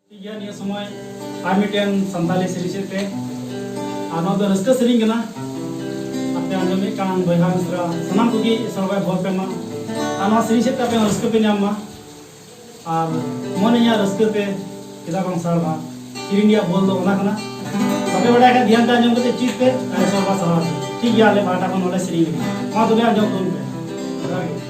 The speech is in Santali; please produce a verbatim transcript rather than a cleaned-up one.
ᱴᱷᱤᱠ ᱜᱮᱭᱟ, ᱱᱤᱭᱟᱹ ᱥᱚᱢᱚᱭ ᱟᱨ ᱢᱤᱫᱴᱮᱱ ᱥᱟᱱᱛᱟᱞᱤ ᱥᱮᱨᱮᱧ ᱥᱮᱫ ᱛᱮ, ᱟᱨ ᱱᱚᱣᱟ ᱫᱚ ᱨᱟᱹᱥᱠᱟᱹ ᱥᱮᱨᱮᱧ ᱠᱟᱱᱟ᱾ ᱟᱯᱮ ᱟᱸᱡᱚᱢᱮᱫ ᱠᱟᱱ ᱵᱚᱭᱦᱟ ᱢᱤᱥᱨᱟ ᱥᱟᱱᱟᱢ ᱠᱚᱜᱮ ᱤᱥᱚᱨ ᱵᱟᱭ ᱵᱷᱚᱨ ᱯᱮ ᱢᱟ, ᱟᱨ ᱱᱚᱣᱟ ᱥᱮᱨᱮᱧ ᱥᱮᱫ ᱛᱮ ᱟᱯᱮ ᱦᱚᱸ ᱨᱟᱹᱥᱠᱟᱹ ᱯᱮ ᱧᱟᱢ ᱢᱟ᱾ ᱟᱨ ᱢᱚᱱᱮ ᱤᱧᱟᱹᱜ ᱨᱟᱹᱥᱠᱟᱹ ᱛᱮ ᱪᱮᱫᱟᱜ ᱵᱟᱝ ᱥᱟᱲᱵᱷᱟ, ᱥᱮᱨᱮᱧ ᱨᱮᱭᱟᱜ ᱵᱚᱞ ᱫᱚ ᱚᱱᱟ ᱠᱟᱱᱟ᱾ ᱵᱟᱯᱮ ᱵᱟᱲᱟᱭ ᱠᱷᱟᱱ ᱫᱷᱮᱭᱟᱱ ᱛᱮ ᱟᱸᱡᱚᱢ ᱠᱟᱛᱮ ᱪᱮᱫ ᱯᱮ, ᱟᱨ ᱥᱟᱲᱵᱷᱟ ᱥᱟᱲᱵᱷᱟ ᱯᱮ᱾ ᱴᱷᱤᱠ ᱜᱮᱭᱟ, ᱟᱞᱮ ᱯᱟᱦᱴᱟ ᱠᱷᱚᱱ ᱱᱚᱰᱮ ᱥᱮᱨᱮᱧ ᱞᱟᱹᱜᱤᱫ ᱢᱟ ᱛᱚᱵᱮ ᱟᱸᱡᱚᱢ ᱛᱟᱵᱚᱱ ᱯᱮ᱾ ᱡᱚᱦᱟᱨ ᱜᱮ᱾